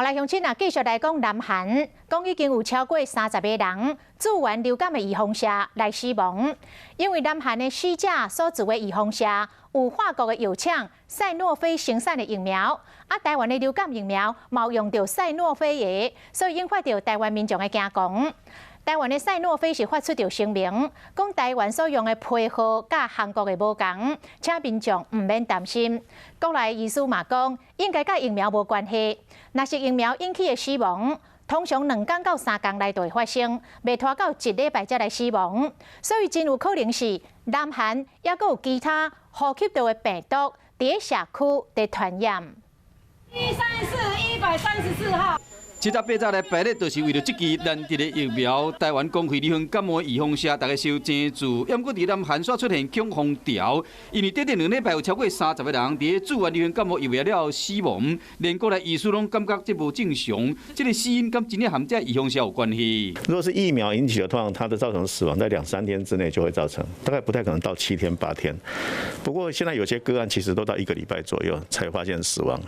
來鄉親啊，繼續來講南韓，講已經有超過30個人注完流感的預防射來死亡，因為南韓的死者所注的預防射有法國的藥廠賽諾菲生產的疫苗，啊，台灣的流感疫苗嘛用著賽諾菲的，所以引發著台灣民眾的驚惶。台灣的賽諾菲是發出著聲明，講台灣所用的批號佮韓國的無仝，請民眾毋免擔心。國內醫師嘛講，應該佮疫苗無關係，若是疫苗引起的死亡，通常2工到3工內就會發生，袂拖到一禮拜才來死亡。所以真有可能是南韓猶閣有其他呼吸道的病毒佇咧社區佇傳染。134，134號。七早八早來排列，就是為著這支難得的疫苗。台灣公費流行感冒預防射，逐家相爭注。毋過佇南韓煞出現恐慌潮，因為短短2禮拜有超過30個人佇咧注完流行感冒疫苗了後死亡，連國內醫師攏感覺這無正常。這个死因敢真正和這預防射有關係？如果是疫苗引起的，通常它的造成死亡在兩三天之內就會造成，大概不太可能到7天8天。不過現在有些個案其實都到一個禮拜左右才發現死亡。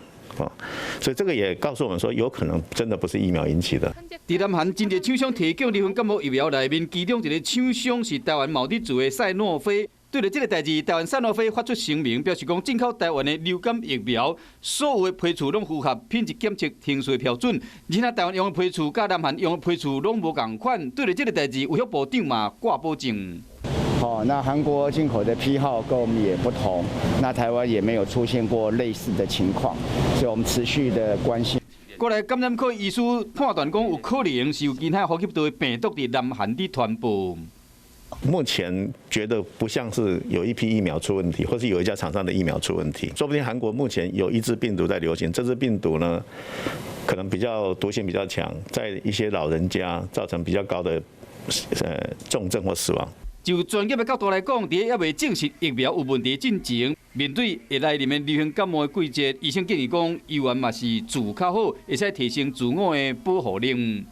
所以這個也告訴我們說，有可能真的不是疫苗引起的。佇南韓真濟廠商提供流行感冒疫苗內面，其中一個廠商是台灣嘛佇做的賽諾菲。對著這个代誌，台灣賽諾菲發出聲明，表示講進口台灣的流感疫苗，所有的批次攏符合品質檢測程序標準，而且台灣用的批次佮南韓用的批次攏無仝款。對著這个代誌，衛福部長嘛掛保證。好，那韓國進口的批號跟我們也不同，那台灣也沒有出現過類似的情況，所以我們持續的關心。國內感染科醫師判斷講，有可能是有其他呼吸道的病毒佇南韓佇傳播。目前覺得不像是有一批疫苗出問題，或是有一家廠商的疫苗出問題，說不定韓國目前有一支病毒在流行，這支病毒呢，可能比較毒性比較強，在一些老人家造成比較高的重症或死亡。就專業的角度來講，佇猶未證實疫苗有問題進前，面對會來臨的流行感冒的季節，醫生建議講，猶原嘛是注較好，會使提升自我的保護力。